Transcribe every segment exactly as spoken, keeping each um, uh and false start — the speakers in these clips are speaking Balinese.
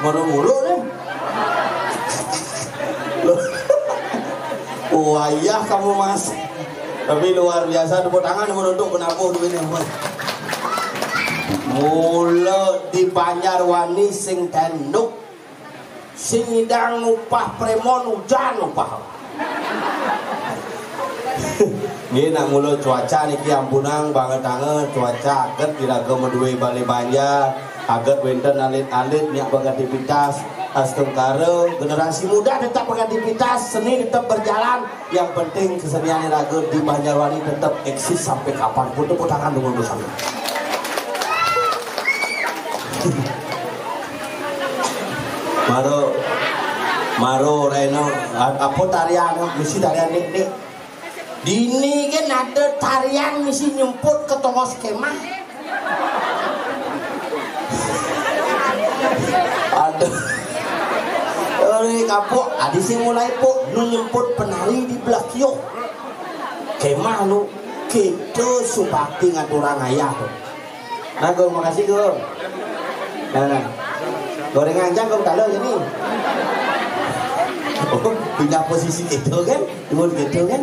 Mulu-mulu nih. Loh. Wayah kamu, Mas. Tapi luar biasa, tepuk tangan menuntuk penabuh duit ini, Mas. Mula di Banjarwani sing tenduk, sing ngidang upah prémon ujan upah. Nggih, nak mula cuaca niki ampunang banget-banget, cuaca aget iraga madué balé banja, aget wénten alit-alit nyak beraktivitas, astungkara generasi muda tetap beraktivitas, seni tetap berjalan, yang penting kesenian iraga di Banjarwani tetap eksis sampai kapanpun. Tepuk tangan dulu untuk saya. Maro, maro reno, apa tarian, misi tarian nih, nih. Dini kan ada tarian misi nyemput ke tongos kemah. Aduh. Ori kapuk, adi sing mulai puk, nu nyemput penari di belah kioh. Kemah nu, kita subakti ngaturang ayah tu. Nah, Gung, makasih, Gung. Nah, nah. Gorengan aja, Gung, kalau ini. Oh, pindah posisi gitu kan? Turun gitu kan?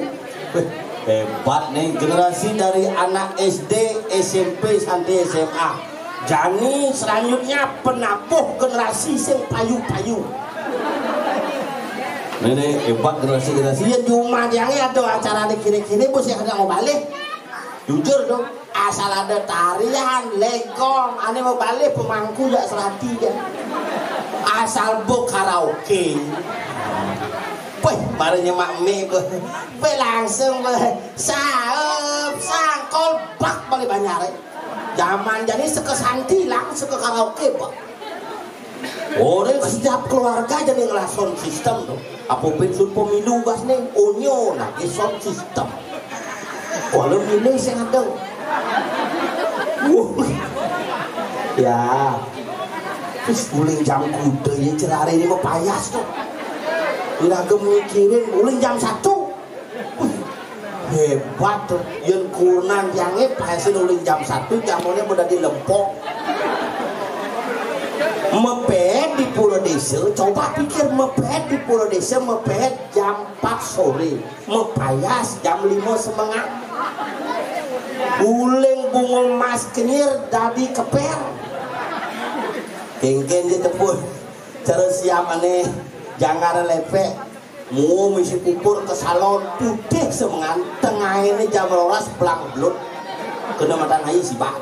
Wih, hebat nih, generasi dari anak S D, S M P, sampai S M A. Jani selanjutnya penabuh generasi sing payu-payu. Ini, ini hebat generasi-generasi. Ya, cuma dia ada acara di kiri-kiri, bos yang ada mau balik. Jujur dong, asal ada tarian, legong, ane mau balik pemangku jak serati ya. Asal bo karaoke. Wih, baru nyemak mie gue. Wih, langsung gue saep, sangkol, bak, balik Banjar. Zaman jadi seke santilang, seke karaoke, Pak. Orang setiap keluarga jadi ngelah sound system tuh. Apa pensiun pemilu gas nih, onyo lagi sound system. Kalau milih sing ada. Wuh. Ya. Terus uling jam kuda ya, celare ini mah payas tuh. Iraga mikirin uling jam satu. Wih, hebat tuh. Yen kurang jange payasin uling jam satu, jamone udah dilempok. Mepet di Pura Desa, coba pikir, mepet di Pura Desa, mepet jam empat sore, mepayas jam lima semengan. Uling bunga emas kenyir dadi keper. Kengken je tepun. Cara siap aneh, janggar lepek. Mu misi pupur ke salon putih semengan, tengah ini jam rolas belang belut. Kena mata ngai sibak.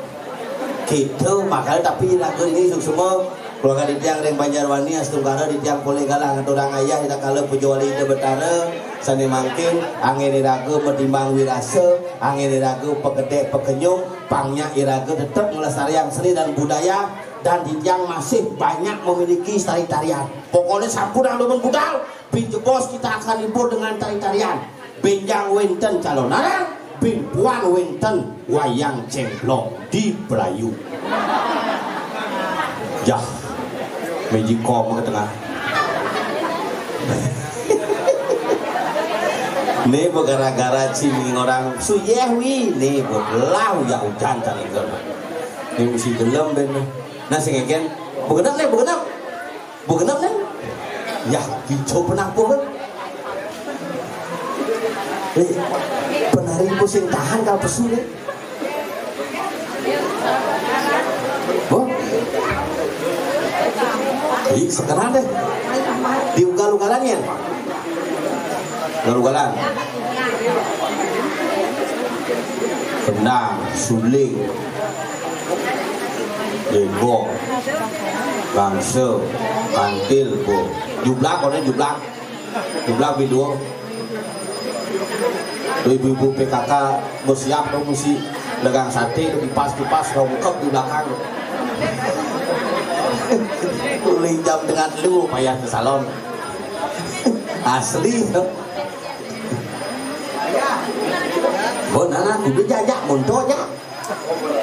Gitu, makanya tapi lagu ini semua keluarga di tiang ring Banjarwani, astungkara di tiang poleh galah ngaturang ayah, ida kala puja wali ida betara, sane mangkin, angin iraga metimbang wirasa, angin iraga pegedek pekenyung, pangnya iraga tetap ngelestariang seni dan budaya, dan di tiang masih banyak memiliki tari-tarian. Pokoknya sampun anu budal, bin jebos kita akan hibur dengan tari-tarian. Benjang wenten calon aran, bin puan wenten wayang cemplong di Pelayu. Jah, mejikom ke tengah. Ni gara-gara cing orang suyeh wi, ni belah ya ujan tadi. Ni mesti gelem ben. Nah, sing eken, begenap ni, begenap. Begenap nih. Ya, hijau penampung kan. Nih, penari pusing tahan kalau pesu nih. Oh. Ih, sekarang deh. Di ugal-ugalan ya. Ugal-ugalan. Kendang, suling, legong, bangsa, kantil, bo. Jublak, kono jublak. Jublak bidung. Ibu-ibu P K K bersiap dong mesti dagang sate, kipas-kipas, rongkep di belakang. Uling jam dengan lu payah ke salon. Asli. Bon, nah, nah, kudu jajak, monto aja.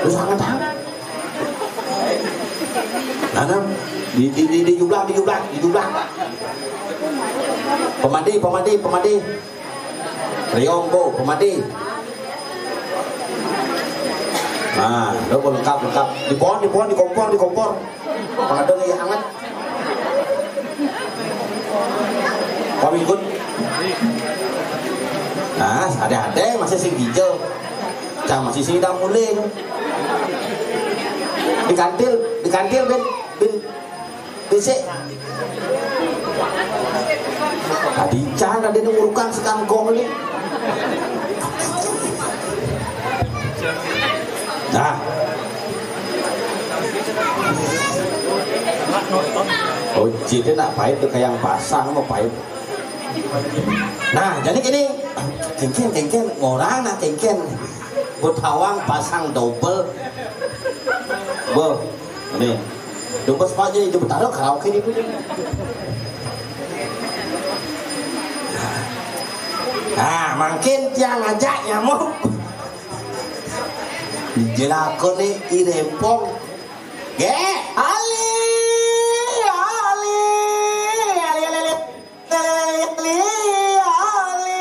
Terus anget-anget. Nah, nah, di, di, di, di jublah, di jublah, di jublah. Pemadi, pemadi, pemadi. Riong, bo, pemadi. Nah, lo lengkap, lengkap. Di pohon, di pohon, di kompor, di kompor. Kalau ada yang hangat. Kami ikut. Nah, ada-ada masih sing hijau. Cang masih sing dang muling. Di kantil, di kantil, bin, bin, bin, sik. Tadi cang ada yang ngurukang sekangkong ini. Nah. Oh, jadi nak pahit tuh kayak yang pasang mau pahit. Nah, jadi gini, kengken, kengken, orang nah kengken. Butawang pasang double. Bo, ini. Double sepatu itu betara karaoke di. Nah, makin tiang aja nyamuk. Jelakon nih irempong. Ge, ali, ali, ali, ali, ali, ali, ali.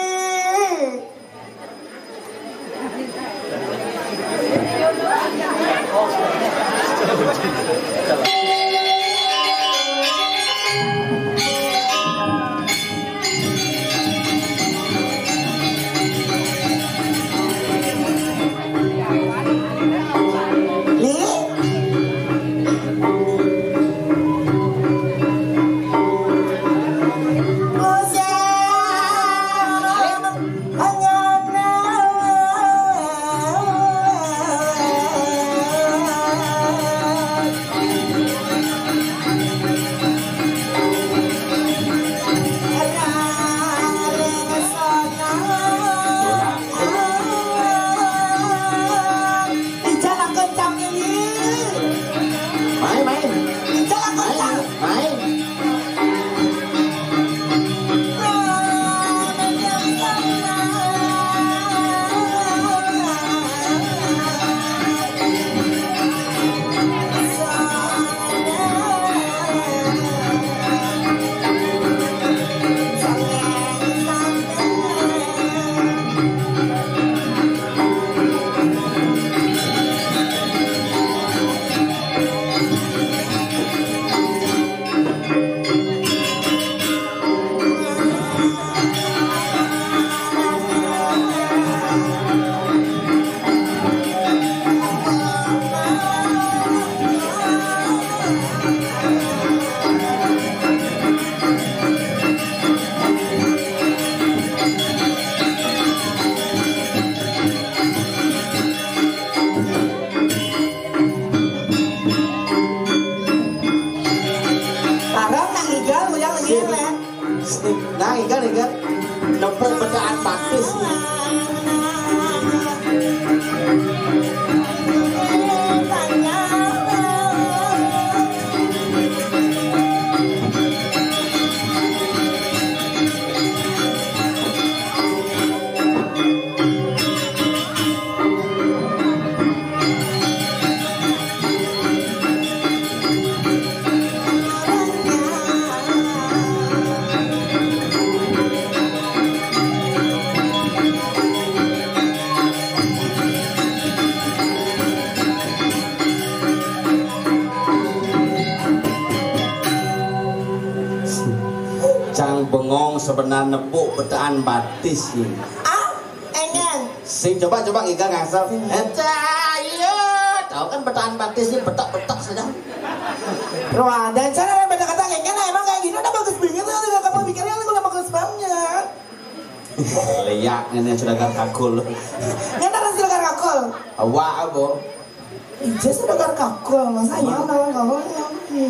Main, main. Main, main. Parang nang igal, uyang lagi elek. Nang igal, igal. Nepuk bedaan batis. Cang bengong sebenar nepuk betaan batis ni. Ah, enggak. Sing coba, coba ngiga ngangsel. Eta, iya. Tahu kan betaan batis ni betak-betak saja. Roh, dan cara yang betak-betak kayak gini emang kayak gini udah bagus banget tuh, udah kamu pikirnya udah bagus banget. Lihat ini sudah gak kakul. Ini harus sudah gak kakul. Awak apa? Ija sudah gak kakul, masa ya orang kamu yang ini.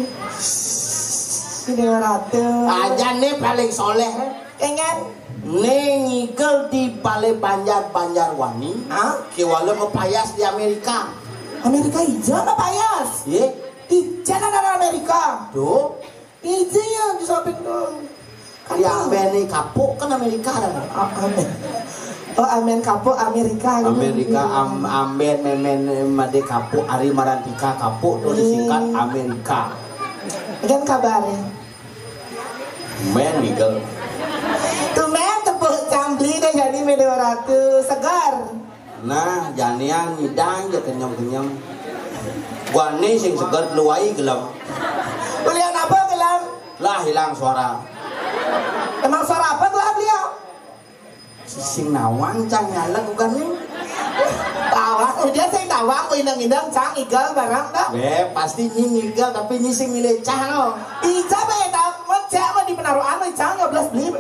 Tidak rata. Aja nih paling soleh. Enggak. Nih ngikel di Balai Banjar Banjarwani. Ah? Kiwala mepayas di Amerika. Amerika ija mepayas? Ye. Ija nang Amerika. Tuh. Ija ya di samping tuh. Kan ya, amben nih kapuk kan Amerika dah. Ah, amben. Oh, amben kapuk Amerika gitu. Amerika, am-, amben memen made kapuk, ari marantika kapuk tuh disingkat Amerika. Kan kabarnya. Men gitu. Tuh men tepuk cambli deh jadi mede ratu segar. Nah, janiang nyidang ja kenyem-kenyem. Guane sing seger luai gelem. Ulian apa gelem? Lah, hilang suara. Emang suara apa gelem dia? Sing nawang cang nyalek bukan nih? Tawang, udah sing tawang, indang-indang cang igel barang dah. Be, pasti nyi ngigel tapi nyi sing milih cang. Ija be tak mecek mah di penaruhan cang nggak belas beli.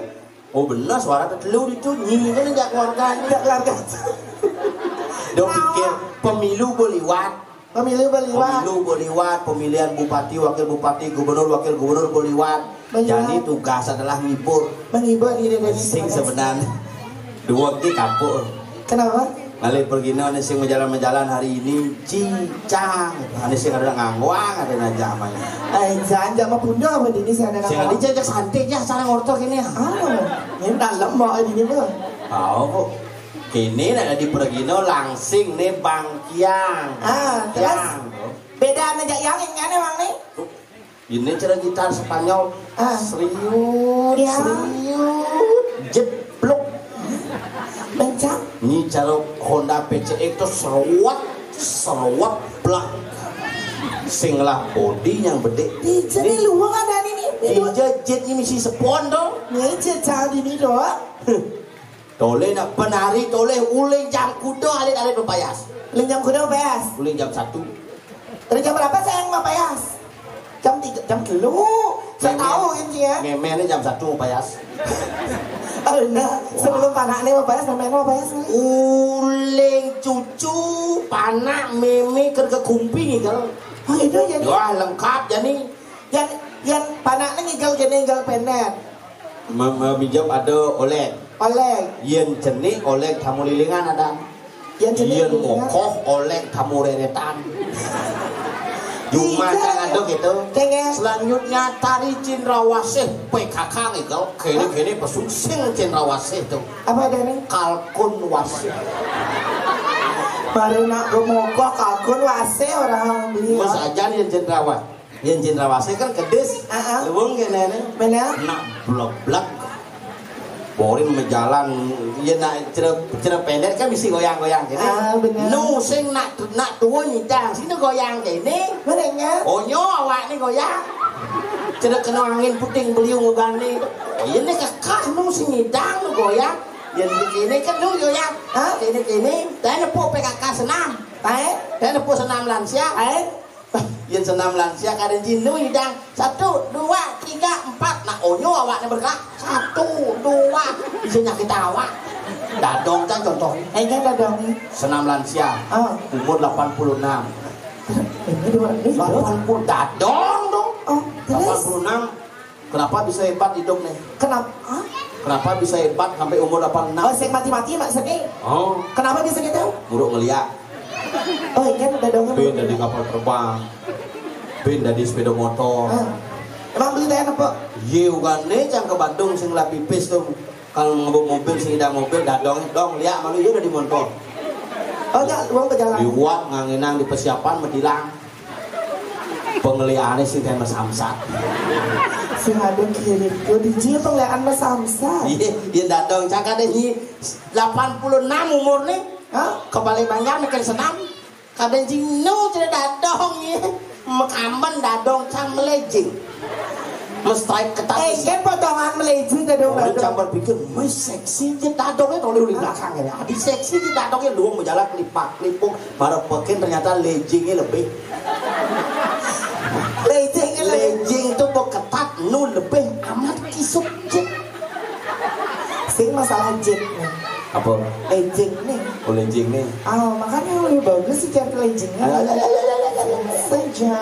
Oh bener, suara tetelu itu nyi kan jak keluarga. Jak keluarga. Dia pikir pemilu boleh liwat. Pemilu boleh liwat. Pemilu boleh liwat, pemilihan bupati, wakil bupati, gubernur, wakil gubernur boleh liwat. Boleh liwat. Jadi tugas adalah ngibur. Menghibur diri dari sing sebenarnya. Dua ki kapur. Kenapa? Ngalih pergina ane sing majalan-majalan hari ini, cicang. Ane sing ada ngangguang, ada aja amanya. Eh, jangan sama bunda apa ini sih ada. Sing ada jajak santai ya, sarang orto kene. Ah, ini dalam mau ini mah. Tahu kok. Kene nak di pergina langsing ne bangkiang. Ah, terus? Beda aja yang ini emang nih. Ini cara gitar Spanyol. Ah. Serius, ya. Serius. Jeblok. Mencak. Ini cara Honda P C X itu seruat, seruat, blak. Sing lah bodi yang bedek. Di sini luang ada ini. Ini jet ini misi sepon dong. Ini jet cari ini doang. Toleh nak penari toleh uling jam kuda alit-alit mapayas. Uling jam kuda mapayas. Uling jam satu. Dari jam berapa saya yang mapayas? Jam tiga, jam telu. Saya tahu ini ya. Ngemen jam satu mapayas. Oh, nah, sebelum panaknya mapayas, namanya mapayas nih. Uling cucu panak meme kerja kumping gitu. Oh, itu jadi. Wah, lengkap jadi. Yang yang panaknya ngigel gini ngigel pendek. Meminjam ada oleh. Oleh. Yen cenik oleh tamu lilingan ada. Yen cenik yen mokoh oleh tamu reretan. Cuma kan ada gitu. Selanjutnya tari cindrawasih P K K gitu. Kene-kene pesuksing cindrawasih tuh. Apa ada nih? Kalkun wasih. Baru nak mokoh kalkun wasih orang beli. Mas ajan yang cindrawasih. Yen cindrawasih kan kedis. Heeh. Luwung kene ne. Bener. Nak bleblek. Borin mejalan, yen nak cere, cere pendek kan bisa goyang-goyang kene. Ah, bener. Nu sing nak nak tuwa nyidang, sini goyang kene. Bener ya. Onyo awakne goyang. Cere kena angin puting beliung ugane. Oh, yen kekeh nu sing nyidang nu goyang. Yen kene kan nu goyang. Hah? Kene kene, dan nepuk P K K senam. Baik. Dan nepuk senam lansia. Baik. Yen senam lansia kadang jinu idang. Satu, dua, tiga, empat. Nak onyo awaknya bergerak. Satu, dua. Bisa nyakit awak. Dadong kan contohnya. Eh, kan dadong ni. Senam lansia. Ah. Umur delapan puluh enam. Ini dua ni. Delapan puluh dadong dong. Oh, terus? Delapan puluh enam. Kenapa bisa hebat hidup nih? Kenapa? Hah? Kenapa bisa hebat sampai umur delapan puluh enam? Oh, sing mati-mati maksudnya. Oh. Kenapa bisa gitu? Buruk ngeliat. Oh, kan dadongnya. Bin dari kapal terbang. Bin dari sepeda motor. Ah. Emang beli teh apa? Ye, ugane cang ke Bandung sing lah pipis tuh. Kalau ngebuk mobil sing idang mobil dadong dong liak malu ye udah di motor. Oh, enggak, uang ke jalan. Liwat nganginang di persiapan medilang. Pengeliane sing teh samsat. Sing ada kirim. Yo diji pengelian mas samsat. Iya, dia dadong cak ada nyi delapan puluh enam umur nih. Hah? Kebalik banjar makin senam. Kadang jinu tidak dadong ya. Mekamben dadong cang melejing. Mesti ketat. Eh, kan potongan melejing dadong. Orang cang berpikir, "Wih, seksi je dadongnya kalau di belakang ya. Adi seksi je dadongnya luang berjalan kelipak kelipuk." Para pekin ternyata lejingnya lebih. Lejingnya lebih. Lejing tuh beketat nu lebih amat kisuk je. Sing masalah jin nih. Apa? Lejing nih. Oh, lejing nih. Oh, makanya lebih bagus sih cari lejingnya. Alah, alah, alah, alah, alah. Saja.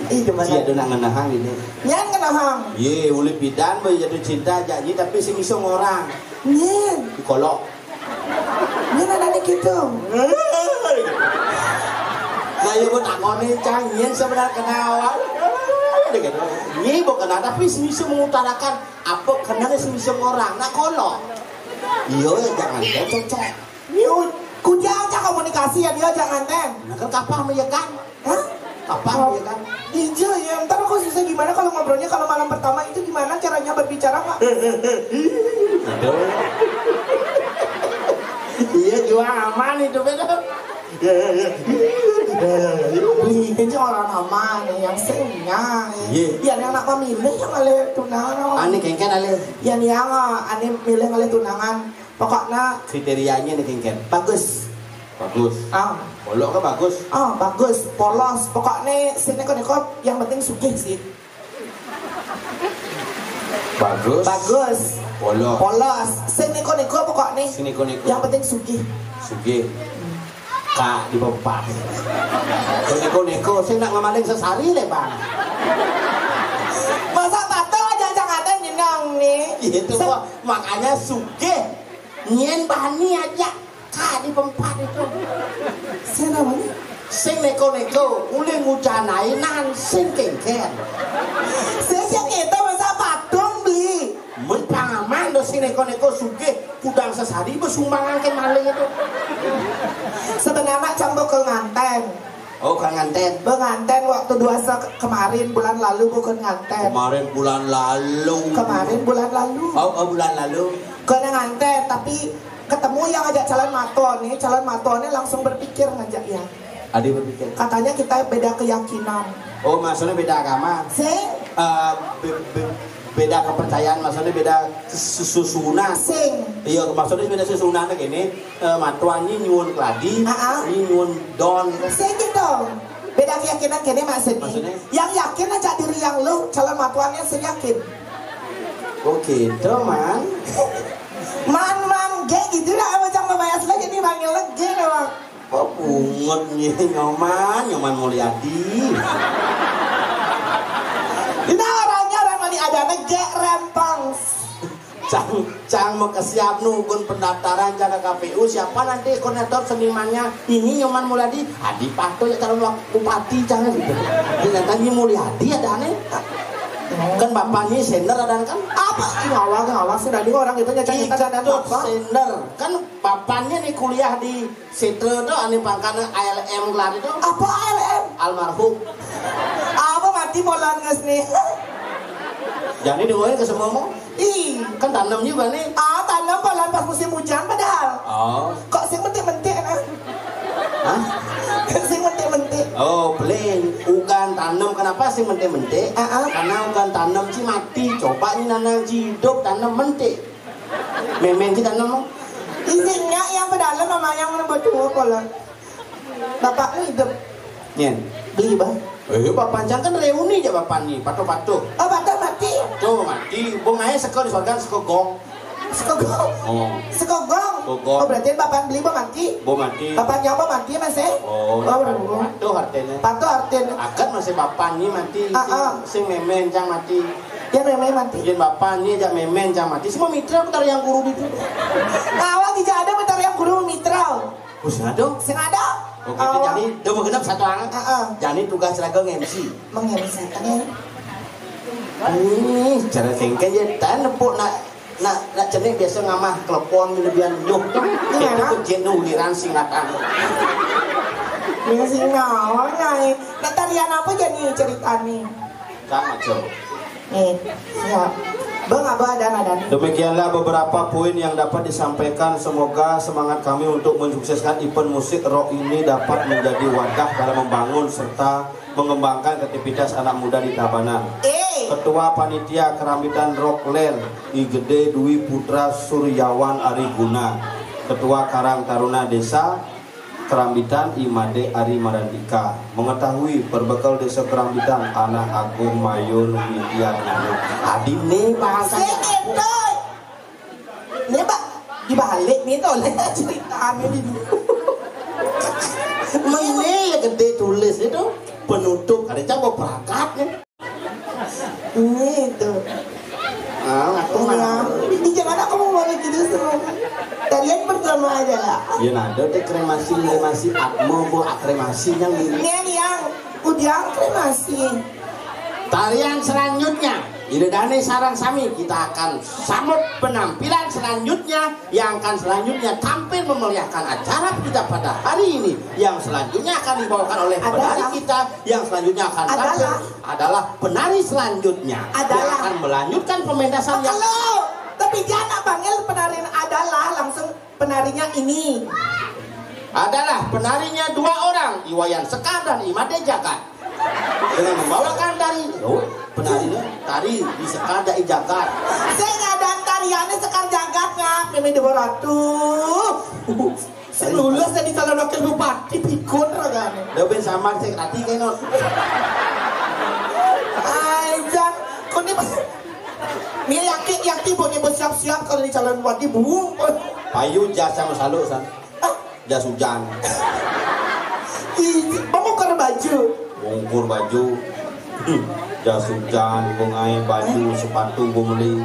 Ih, gimana? Cia ada nak ngenahang ini. Nyan ngenahang. Ye, ulih bidan boleh jatuh cinta janji tapi sing iso ngorang. Nyan. Kolok. Nyan ada nih gitu. Nah, ya buat aku nih cang, nyan sebenarnya kenal. Gitu. Ini bukan ada, tapi bisa mengutarakan apa kenanya, bisa orang nak kolok. Iya, jangan cocok. Ini ku-, ku diajak komunikasi ya dia, jangan, Teng. Nah, kan kapah ya kan? Hah? Kapah ya kan? Iya ya, ntar aku susah gimana kalau ngobrolnya, kalau malam pertama itu gimana caranya berbicara, Pak? Aduh. Iya juga aman itu, betul. Iya, iya, iya. Iya, iya, iya. Beli aja orang aman, yang sing nyai. Iya. Biar yang nak memilih yang oleh tunangan. Ane kengken ale. Ya nih yang ane milih oleh tunangan. Pokoknya kriterianya nih kengken. Bagus. Bagus. Ah, Polok ke bagus? Ah, bagus. Polos. Pokoknya sini kok yang penting sugih sih. Bagus. Bagus. Polos. Polos. Sing neko-neko pokoknya. Sing neko-neko. Yang penting sugih. Sugih. Kak di bempat. Sing neko-neko, sing nak ngamaling sesari le, Bang. Masa patuh aja, jangan ada nyenang nih. Gitu. Se- kok. Makanya sugih. Nyen bani aja. Kak di bempat itu. Saya namanya? Sing neko-neko, ulih ngujanai nan sing kengken. Saya siap kita masa patung beli. Mun pangaman do sing neko-neko sugih, kudang sesari besumbangan ke maling itu. Sebenarnya cang bakal nganten. Oh, kan nganten. Penganten waktu dua se-, kemarin, bulan lalu, bukan nganten. Kemarin bulan lalu. Kemarin bulan lalu. Oh, oh, bulan lalu. Kena nganten, tapi ketemu yang ajak calon matua nih, calon matua nih langsung berpikir ngajak ya. Adi berpikir. Katanya kita beda keyakinan. Oh, maksudnya beda agama. Sing? Eh, be-, be-, beda kepercayaan, maksudnya beda susunan. Sing? Iya, maksudnya beda susunan gini. Eh, matua ini nyuwun keladi, ah, ah, ini nyuwun don. Sing gitu. Beda keyakinan gini maksudnya. Maksudnya? Yang yakin aja diri yang lu, calon matuannya sing yakin. Oh gitu, Man. Man, man, ge gitu lah, macam ngebayas lagi nih, manggil lagi dong. Oh, bungut nih, Nyoman, Nyoman Mulyadi. Nah, orangnya orang mana ada nege rempang. Cang, cang mau ke siap nungguin pendaftaran jaga K P U, siapa nanti koordinator senimannya? Ini Nyoman Mulyadi, Adi Pato ya calon wak-, bupati, cang gitu. Ternyata ini Mulyadi ada aneh. Kan bapaknya sender ada kan? Apa? Ih, awal, awal sudah di orang itu nyaca kita ada apa? Sender. Kan bapaknya nih kuliah di Setra tu ane pangkana A L M gelar itu. Apa A L M? Almarhum. Apa mati bolan nges nih? Jadi dengerin ke semua mau. Ih, kan tanam juga nih. Ah, tanam bolan pas musim hujan padahal. Oh. Kok sing mentik-mentik, nah? Hah? Sing mentik-mentik. Oh, beli ugan tanam, kenapa sing mentik-mentik? Ah, ah. Karena ugan tanam ci mati. Coba ini nanang ci hidup tanam mentik. Memen kita nemu. Isinya yang ke dalam sama yang betul pola. Bapakmu hidup. Nyen. Beli, Bang. Eh, bapak cang kan reuni aja bapak nih, patuh-patuh. Oh, bapak mati. Tuh, mati. Bung ae seko di sorga seko gong. Seko gong. Oh. Seko gong. Seko gong. Oh, berarti bapak beli, Bang, mati. Bung mati. Bapak nyawa mati, Mas, eh? Oh, oh, ya, patuh artinya. Patuh artinya. Akan masih bapak nih mati. Ah, sing, ah. Sing memen cang mati. Ya, memen mati. Yen bapak ni ajak memen cang mati. Semua mitra putar yang guru itu. Awak tidak ada putar yang guru mitra. Oh, sing ada? Sing ada. Oh, gitu. Awak. Jadi, dia mau genap satu orang. Heeh. Jadi tugas raga nge-M C. Meng-M C. Ini cara kengken ya, tan nepuk nak, nak, nak cenik biasa ngamah telepon lebihan nyuh tu. Iya. Itu tu jenuh uliran singatan. Ini sing ngawang, nah. Nak tarian apa jadi ceritanya? Kang Acil. Eh, siap. Bang, Abah, dan ada nih. Demikianlah beberapa poin yang dapat disampaikan. Semoga semangat kami untuk mensukseskan event musik rock ini dapat menjadi wadah dalam membangun serta mengembangkan kreativitas anak muda di Tabanan. Eh. Ketua Panitia Kerambitan Rock Ler, I Gede Dwi Putra Suryawan Ariguna. Ketua Karang Taruna Desa, Kerambitan, I Made Ari Marandika. Mengetahui perbekel Desa Kerambitan, Anak Agung Mayun Widya Guru. Adi nih bahasa. Sing itu. Ini, Pak, dibalik nih tuh, lihat ceritanya di dulu. Ini ya gede tulis itu penutup. Ada coba berangkat nih. Ini itu. Ah, aku mah. Di zaman aku mau balik gitu semua. Kalian pertama aja lah. Ya, ada teh kremasi, kremasi, atmo, bu, kremasi yang ini. Ini yang udah kremasi. Tarian selanjutnya, Ida Dane sareng sami, kita akan sambut penampilan selanjutnya yang akan selanjutnya tampil memeriahkan acara kita pada hari ini. Yang selanjutnya akan dibawakan oleh penari kita, yang selanjutnya akan tampil adalah penari selanjutnya yang akan melanjutkan pementasan yang... Halo, tapi jangan panggil penari adalah, langsung penarinya ini. Adalah penarinya dua orang, I Wayan Sekar dan I Made Jagat. Dengan membawakan tari, oh, penarinya tari di Sekar dan I Jagat. Saya ngadang tariannya Sekar Jagat, ngap, Mimi Dewa Ratu. Saya lulus jadi calon wakil bupati, pikun ragane. Udah ben sama sih, nanti kayak not. Aja, kok ini pas. Ini yakin, yakin, Bu, nyebut siap-siap kalau di calon bupati, Bu. Payu jas sama salu, san. Jas hujan. Ih, pemukar baju. Bungkur baju. Hmm. Jas hujan, bungai baju, sepatu, beli.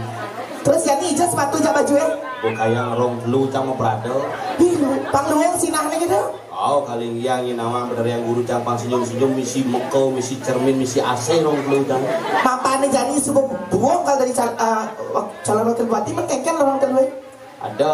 Terus ya nih, jas sepatu, jas baju ya? Gue kayak rong telu sama Prada. Ih, lu, pang lu yang sinahnya gitu. Oh, kali iya, ini nama bener yang guru campang senyum-senyum, misi meko, misi cermin, misi A C, rong telu jam. Mapane jani subuh buang kalau dari cal-, eh, wak-, calon wakil bupati, men kengken orang kedua. Ada.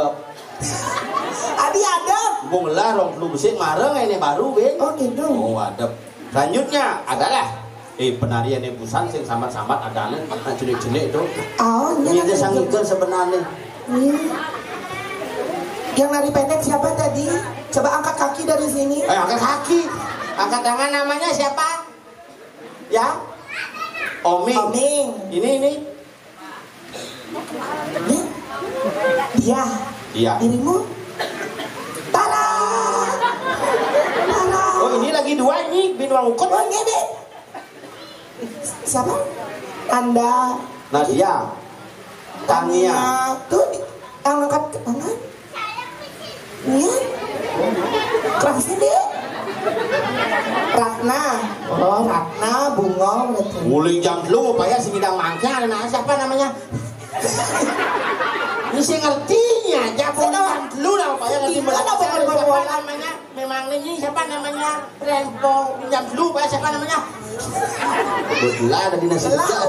Adi ada. Bung lah, rong telu besik, mareng ini baru, Win. Oh, gitu. Oh, ada. Selanjutnya adalah, eh, penarian yang busan, sing sambat-sambat, ada nih, nak jenik-jenik tuh. Oh, ini ada sang ikan sebenarnya. Hmm. Yang nari pendek siapa tadi? Coba angkat kaki dari sini. Eh, angkat kaki. Angkat tangan, namanya siapa? Ya? Oming. Oming. Ini, ini. Ini? Dia. Iya. Dirimu? Tara. Tara. Oh, ini lagi dua ini, bin wangkut. Oh, ini, Bin. Siapa? Anda. Nadia. Tania. Tuh, di-, yang angkat ke tangan. Iya. Kelasnya dia. Ratna. Oh, Ratna, Bunga, berarti. Mulai jam telu, Pak ya, sing ngidang mangke, ada, nah, siapa namanya? Ini sing ngertinya, jam telu lah, Pak ya, ngerti. Siapa namanya? Memang ini siapa namanya? Rempong, pinjam dulu, Pak, siapa namanya? Kebetulan ada di nasi pecel.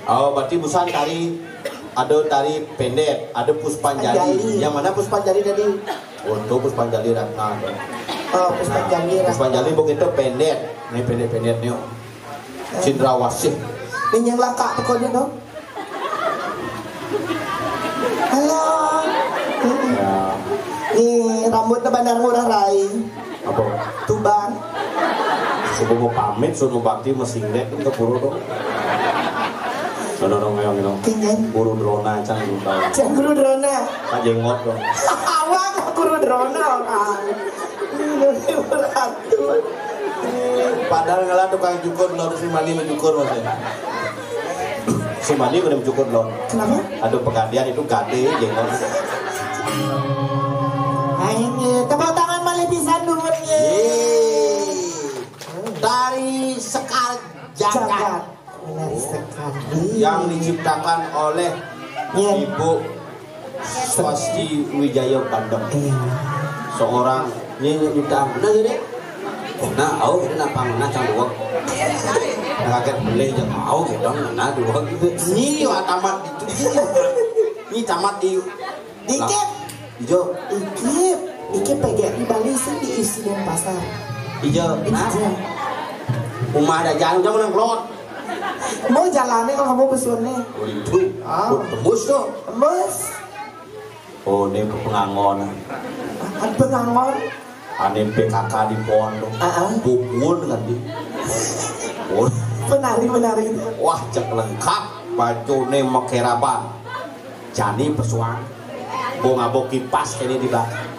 Oh, berarti busan tari, ada tari pendek, ada Puspanjali. Puspanjali. Yang mana Puspanjali tadi? Untuk Puspanjali Ratna. Oh, Puspanjali Ratna. Puspanjali begitu pendek. Ini pendek-pendek nih. Cindrawasih. Minyak lakak pokoknya dong. Halo. Ya. Nih, rambutnya Bandar Ngurah Rai. Apa? Tuban. Sebelum mau pamit, suruh bakti masih ngeliat ke pura dong. Sono dong, ayo, ayo. Tinggal. Guru Drona, cang guru tahu. Cang guru Drona. Pak Jengot dong. Awak guru Drona, orang. Ini berat tuh. Padahal ngelah tukang cukur, lo si Mani mencukur, maksudnya. Si Mani udah mencukur, lo. Kenapa? Aduh, pegadian itu gade, jenggot. Nah, ini, tepuk tangan malih pisan, nuhun, ye. Yeay. Tari Sekar Jagat. Jagat. Benar sekali. Yang diciptakan oleh, iya, Ibu Swasti Wijaya Bandem. Iya. Seorang nyanyi nyiptaan, benar gak, Dek? Nah, au, kita napa ngena cang dua. Kaget beli aja, au, kita ngena dua gitu. Nyi, wah, tamat itu. Nyi tamat di Dikit. Ijo. Dikit. Dikit P G R I Bali sih diisi Denpasar. Ijo. Nah. Ijo. Rumah ada jalan, jangan nang kelot. Mau jalannya kalau kamu pesunnya. Oh, itu. Ah. Oh, tembus tuh. Tembus. Oh, ini pengangon. Kan pengangon. Ane P K K di pondok. Ah, ah. Bubun kan di. Oh. Penari, penari. Wah, cek lengkap. Bajune makeraban. Jani pesuang. Bo ngabo kipas kene di belakang.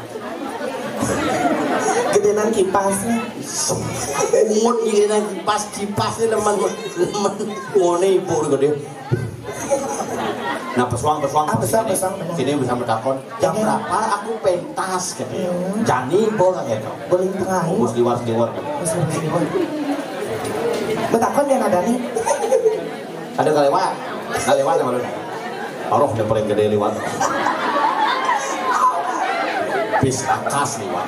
Gedenan kipasnya. Semut gedenan kipas, kipasnya lemen, lemen. Ngone ibu gede. Nah, pesuang, pesuang. Ah, pesuang, pesuang, benar. Sini bisa bertakon. Jam berapa aku pentas, katanya. Hmm. Jani bo, katanya. Boleh tengah. Bus liwar, liwar. Bus liwar, liwar. Bertakon yang ada nih. Ada nggak lewat? Nggak lewat sama lu. Aroh, dia paling gede lewat. Bis akas lewat.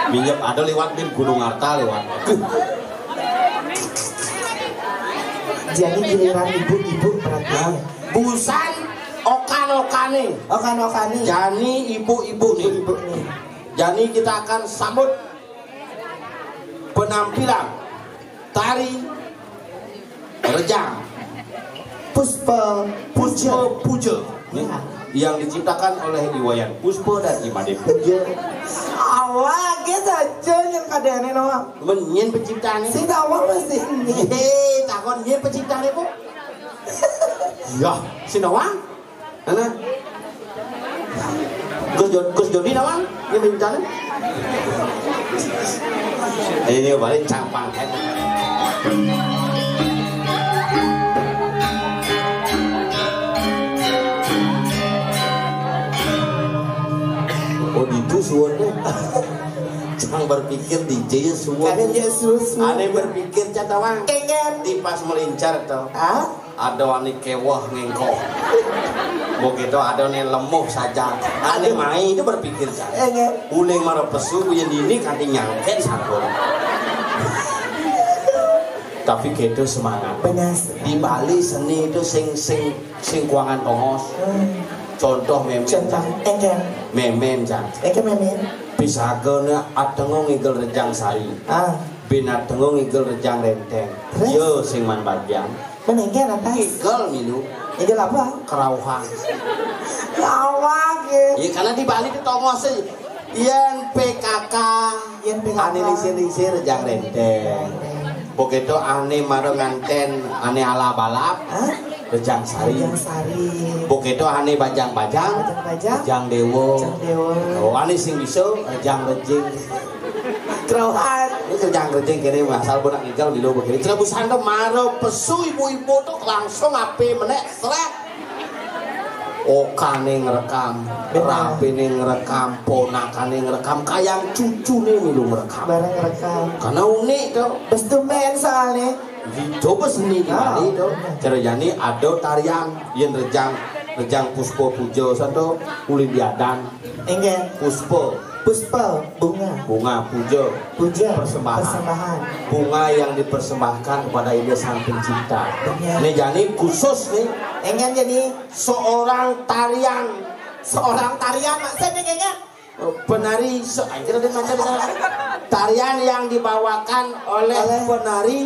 Minyak ada lewat, bin Gunung Arta lewat. Jadi giliran ibu-ibu berarti. Busan okan-okane. Okan-okane. Jani ibu-ibu nih. Ibu-ibu nih. Jani kita akan sambut penampilan tari rejang Puspa Puspa Puja. Puja. Nih, ya, yang diciptakan oleh Iwayan Puspa dan Imade Puja. Awak ge saja yang kadene no. Menyen penciptane. Sing awak masih. Hei, takon ye penciptane, Bu. Ya, sing awak. Mana? Gus Jo-, Gus Joni nawang? Ini bencana. Ini balik campang kan. Oh, itu suarnya. Cang berpikir D J ya suara. Kadang dia susu. Aneh berpikir catawang. Enggak. Di pas melincar tuh. Hah? Ada ane keweh ngengkok. Begitu ada ane lemuh saja. Ane mai itu berpikir saja. Enggak. Uling mara pesu yang ini kanti nyangket satu. Tapi gitu semangat. Benar. Di Bali seni itu sing sing sing kuangan tongos. Hmm. Contoh memen. Contoh. Enggak. Memen, Cang. Enggak memen. Pisagane atengo ngigel rejang sari. Ah. Bin atengo ngigel rejang renteng. Terus? Yo sing man bagian. Menengke atas. Igel milu. Igel apa? Kerauhan. Lawak ya. Ya karena di Bali itu tongos sih. Yen P K K. Yen P K K. Ane lisir-lisir rejang renteng. Begitu ane maro nganten ane alap-alap. Hah? Rejang sari. Rejang sari. Begitu ane bajang-bajang. Bajang-bajang. Rejang dewa. Rejang dewa. Oh, ane sing bisa rejang rejing. Kerauhan. Ini kerjaan kerja kene asal budak ngigal di luar begini. Celebus hantu maro pesu ibu-ibu tuh langsung ape menek seret. Okane ngerekam, benar, rapine ngerekam, ponakane ngerekam, kayang cucune milu ngerekam. Bareng ngerekam. Karena unik tuh. Bes demen soalnya. Dicoba seni di Bali tuh. Cara jani ada tarian yang rejang rejang puspa puja santo ulin diadan. Enggak. Puspa. Puspa, bunga. Bunga puja. Puja. Persembahan. Persembahan. Bunga yang dipersembahkan kepada Ida Sang Pencipta. Benar. Ini jani khusus nih. Enggak jadi seorang tarian. Seorang tarian maksudnya kayaknya. Penari se-, anjir, ada macam tarian yang dibawakan oleh, oleh penari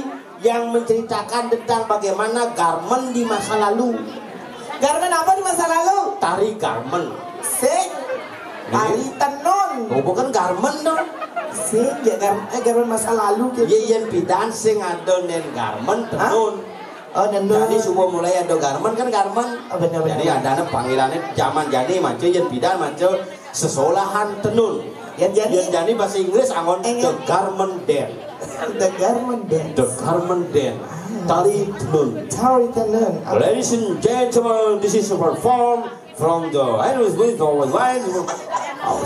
yang menceritakan tentang bagaimana garmen di masa lalu. Garmen apa di masa lalu? Tari garmen. Sing. Iya. Tari tenun. Oh, bukan garmen dong. Sing, ya gar-, eh, garmen masa lalu gitu. Iya, yang pidan sing ada nen garmen tenun. Oh, tenun. Jadi subuh mulai ada garmen kan garmen. Oh, benar, benar. Jadi ada panggilannya zaman jadi macam yang pidan macam sesolahan tenun. Yang jadi, yang jadi bahasa Inggris angon the garment den. The garment den. The garment den. Ah. Tari tenun. Tari tenun. Ladies and gentlemen, this is a perform from the Henry Smith Always Wine.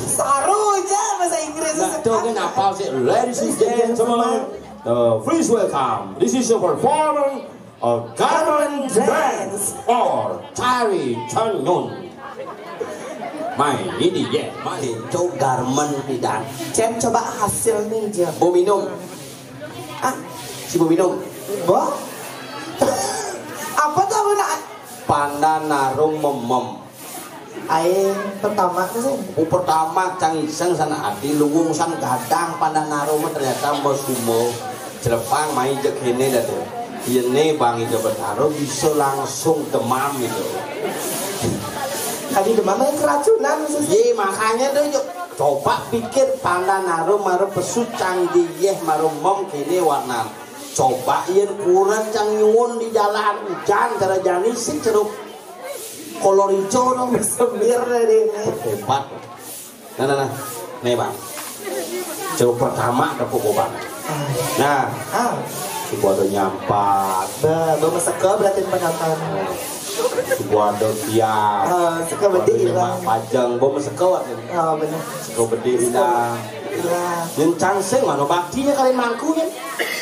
Saru aja bahasa Inggris. Nah, tuh kan apa sih? Ladies and gentlemen, uh, please welcome. This is a performance of garment dance or tari tenun. Mai ini ya, mai itu garment pidan. Cen coba hasil nih, Jam. Bu minum. Ah, si bu minum. Bo? Apa tuh, Bu, nak? Pandan narum memem. Aing pertama tuh sih. Bu pertama cang iseng sana adi luwung san gadang pandan narum ternyata mesumbo. Celepang mai jek ini dah tuh. Ini Bang Ijo Betaro bisa langsung demam gitu. Tadi demam yang keracunan, Sus. Iya, makanya tuh, yuk. Coba pikir pandan narum maru pesu cang diyeh maru mem kini warna. Coba yen kurang cang nyuwun di jalan hujan cara jani sih cerup kolor hijau dong. Semir deh ini. Hebat. Nah, nah, nah. Nih, Bang. Coba pertama tepuk, Bang. Nah, ah, si bodoh nyampat. Ba, ba meseke berarti penonton. Si bodoh tiap. Ah, seke bedi hilang. Pajang, ba meseke waktu. Oh, benar. Seke bedi hilang. Hilang. Yang cangseng mana baktinya kalian mangkunya?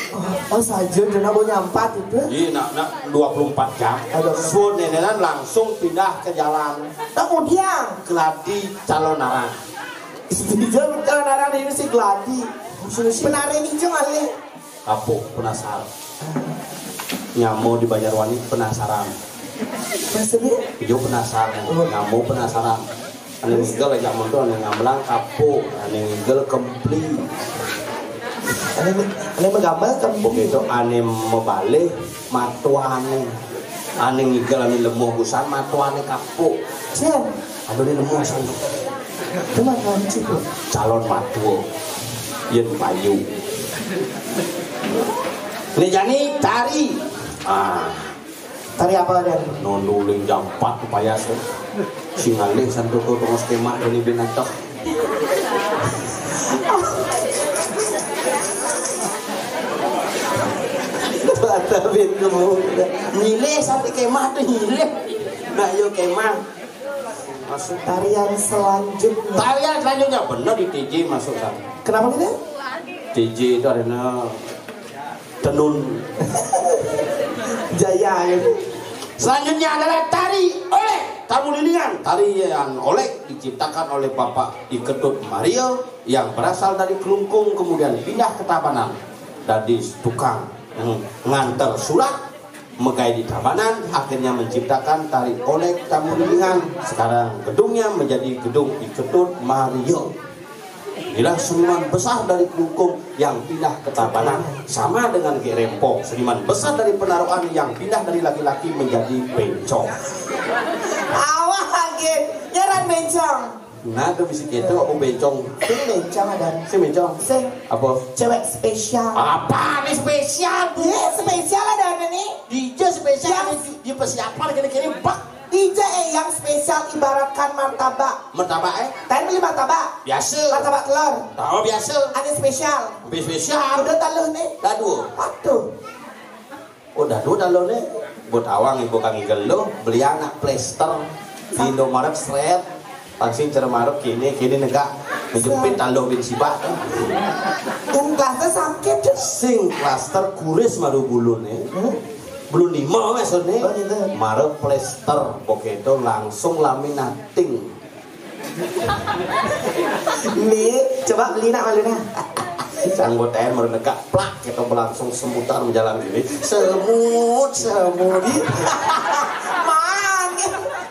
Oh, oh, saja dina ba nyampat itu. Iya, nak, nak dua puluh empat jam. Aduh. Sun nenenan langsung pindah ke jalan. Kemudian keladi calon arah. Dijawab kalau narang ini si Gladi. Penari ini cuma nih. Kapuk penasaran. Nyamo di Banjarwani penasaran. Maksudnya? Yo penasaran. Nyamo penasaran. Ane ngigel aja monto, ane ngamblang kapuk, ane ngigel kempli. Ane, ane megamel kempli. Itu ane mebalih matuane. Ane ngigel ane lemuh busan matuane kapuk. Sian. Aduh, ini lemuh asal. Itu mah ngancit, loh. Calon matuo. Yen payu. Ini jani tari. Ah. Tari apa, Dan? Nonduling jampat payas. Singalih santuko tongos kemah doni binatang. Ada bin kamu. Nyilih sampai kemah tuh nyilih. Nah, yo kemah. Masuk. Tarian selanjutnya. Tarian selanjutnya bener di T J masuk sana. Kenapa gitu? T J itu arena tenun. Jaya gitu. Selanjutnya adalah tari olek Tamulilingan. Tarian olek diciptakan oleh Bapak I Ketut Mario yang berasal dari Klungkung, kemudian pindah ke Tabanan. Dadi tukang, hmm, nganter surat, megai di Tabanan, akhirnya menciptakan tari olek Tamulilingan. Sekarang gedungnya menjadi gedung I Ketut Mario. Inilah seniman besar dari Klungkung yang pindah ke Tabanan. Sama dengan Gek Rempo, seniman besar dari Penaruan yang pindah dari laki-laki menjadi bencong. Awah, Gek. Nyaran bencong. Nah, tuh bisi gitu, aku bencong. Sing bencong ada. Sing bencong. Sing. Apa? Cewek spesial. Apa nih spesial, Bu? Iya, spesial ada, ada nih. Dija spesial. Yang di, di persiapan gini-gini, bak. Dija, eh, yang spesial ibaratkan martabak. Martabak, eh? Tadi beli martabak. Biasa. Martabak telur. Tahu biasa. Ada spesial. Lebih spesial. Udah taluh nih. Aduh. Waduh. Udah tuh taluh nih. Buat awang ibu kang igel lo, beli anak plester di Indomaret seret. Langsung cara maruk kini, kini negak menjepit taluh bin sibak. Yang klaster sakit tuh. Sing klaster kuris maru bulun ya. Hmm? Belum lima maksudnya. Oh, gitu. Maruk plester, begitu langsung laminating. Nih, coba beli nak malu nah. Sanggoten merenegak plak kita berlangsung semutar menjalan gini. Semut, semut. Man,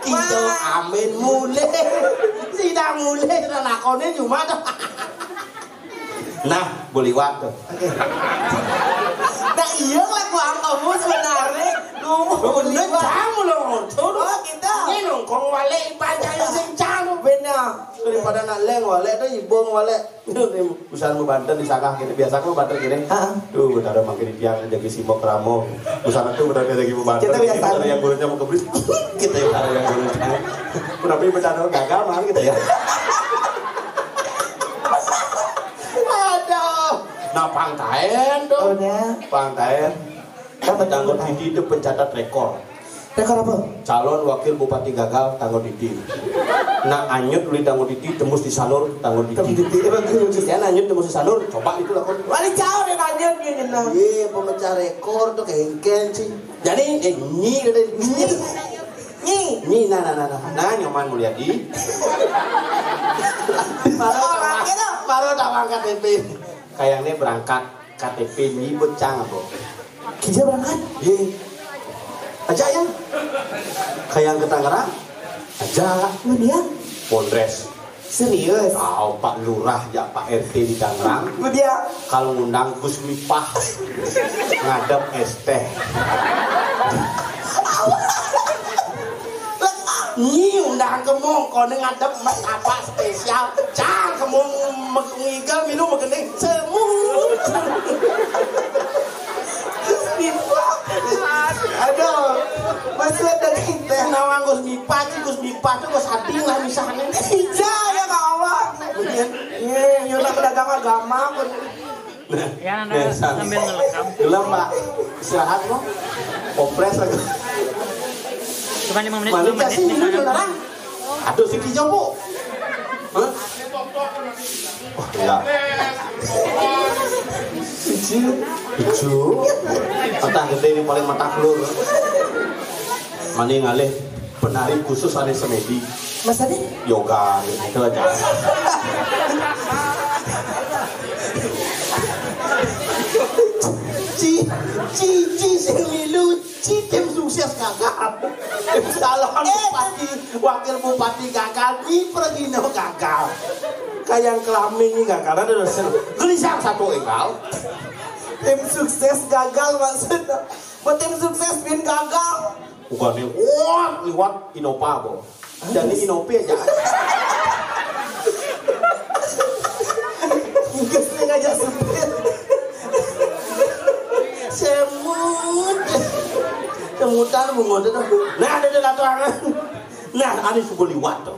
kita amin mulai. Tidak mulai, tidak lakonnya cuma tuh. Nah, beliwat tuh. Nah, iya lagu angkamu sebenarnya. Lu beliwat. Kamu lo nonton. Oh, gitu. Ini nongkrong walik banyak yang sencang. Benar. Daripada nak leng walik tuh ibung walik. Usaha mau banten di sana gini biasa aku banten gini. Heeh. Tuh, betara makin tiang jadi simbok ramo. Usaha tuh betara jadi mau banten. Kita biasa. Betara yang gurunya mau kebeli. Kita yang ada yang gurunya. Kenapa betara gagal mah gitu ya? Aduh. Nah, pangtaen tuh. Udah. Pangtaen. Kan Tanggo betul. Didi itu pencatat rekor. Rekor apa? Calon wakil bupati gagal Tanggo Didi. Nah, anyut uli Tanggo Didi tembus di Sanur Tanggo Didi. Tanggo Didi, emang gitu, Cis? Ya, anyut tembus di Sanur, coba itu lakon. Wali caur yang anyut gitu, nah. Iya, pemecah rekor tuh kengken sih. Jadi, eh, nyi, kata nyi. Nyi. Nyi, nah, nah, nah, nah. Nah, Nyoman Mulyadi. Baru orang gitu. Baru tak angkat K T P. Kayaknya berangkat K T P nyebut cang apa? Kija berangkat? Iya. Aja ya. Kayak ke Tangerang? Aja. Mana dia? Pondres. Serius? Tahu Pak Lurah ya, Pak R T di Tangerang. Mana dia? Kalau ngundang Gus Mipah ngadep es teh. Nyi undang kemong, kone ngadep martabak spesial. Cang kemong me-, ngigel minum megening semut. Aduh, masih ada kita. Nawang Gus Mipa, Gus Mipa tuh Gus Ading lah misalnya. Iya, ya, Kak Allah. Iya, iya, pedagang agama. Ya, Nanda, sambil ngelekam. Gelem, Pak. Istirahat, Pak. Kompres lagi. Cuma lima menit, mana lima menit, sih ini, Nanda? Aduh, si Kijo, Bu. Hah? Oh, iya. Kijo. Kijo. Mata gede ini paling mata keluar. Mani ngalih penari khusus ane semedi. Mas Adi? Yoga, gitu aja. Ci, ci, ci, sing milu, ci tim sukses gagal. Calon bupati, wakil bupati gagal, Ki Pregino gagal. Kayak kelamin ini gagal, ada dosen. Gelisang satu énggal. Tim sukses gagal maksudnya. Buat tim sukses bin gagal. Bukan nih, wah, liwat Innova, bo. Jadi Innova aja. Geus ngajak supir. Semut. Semutan bungut itu. Nah, ada di laturangan. Nah, ane suku liwat tuh.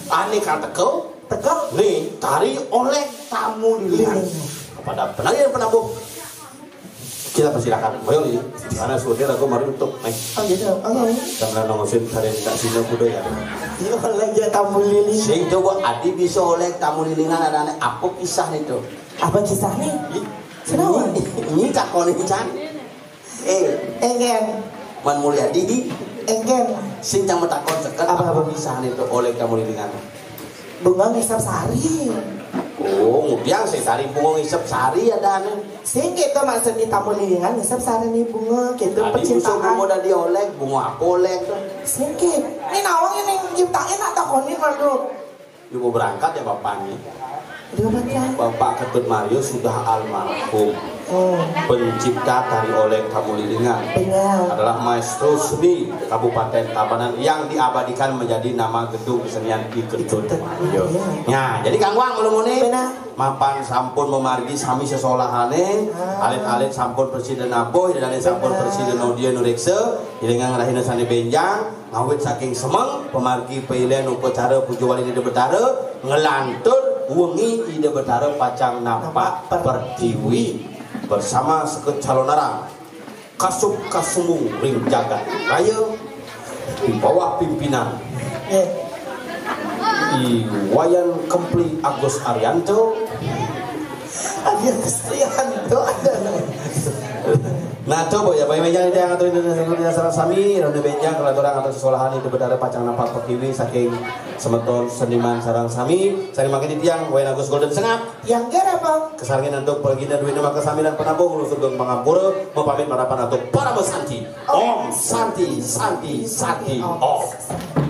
Ane katekel. Tekel. Nih, tari oleh tamu lilian. Pada penari dan penabuh. Kita persilakan. Ayo ini. Karena sudah aku mari untuk naik. Oh gitu. Oh iya. Sama nongosin tari tak sini kuda ya. Iya, oleh dia tamu lili. Sing coba adi bisa oleh tamu lilingan ada ane apa kisah itu? Apa kisah nih? Senawan. Ini takon ini can. Eh, Engen. Man Mulyadi di Engen. Sing cang matakon seket apa, apa kisah itu oleh tamu lilingan? Bunga ngisap sari. Oh, ngudiang sih sari bunga ngisap sari ada anu. Sing gitu maksudnya tamu lilingan ngisap sari nih bunga gitu. Tadi musuh percintaan. Bunga dari oleh, bunga apa oleh tuh? Sing gitu. Ini nawang ini ciptain nak takonin waduh. Ini mau berangkat ya bapaknya. Dia baca. Bapak Ketut Mario sudah almarhum. Oh. Pencipta tari oleh tamu lilingan. Benar. Adalah maestro seni Kabupaten Tabanan yang diabadikan menjadi nama gedung kesenian di Ketut Mario. Iya. Nah, jadi Kang Wang ulun ini. Benar. Mapan sampun memargi sami sesolahane, ah, alit-alit sampun presiden nabuh, dan alit sampun, benar, presiden nodia nureksa, ilingang rahina sane benjang, ngawit saking semeng, pemargi pailen upacara puja wali Ida Betara, ngelantur wengi Ida Betara pacang napak, napak pertiwi. Pertiwi. Bersama seket calonarang. Kasub kasumung ring jagat raya di bawah pimpinan, eh, I Wayan Kempli Agus Arianto. Agus Arianto ada. Nah, coba ya, Bapak Ibu yang atur Indonesia sareng sami, ronde benjang kelaturang atur sesolahane Ida Betara pacang napak pertiwi saking semeton seniman sareng sami, sari mangkin tiang Wayan Agus Golden Sengap. Yang gara, Bang. Kesarengin antuk pergina duwina maka samiran penabuh ngulu sugeng pangampura, mapamit marapan antuk parama santi. Om Santi, Santi, Santi, Om.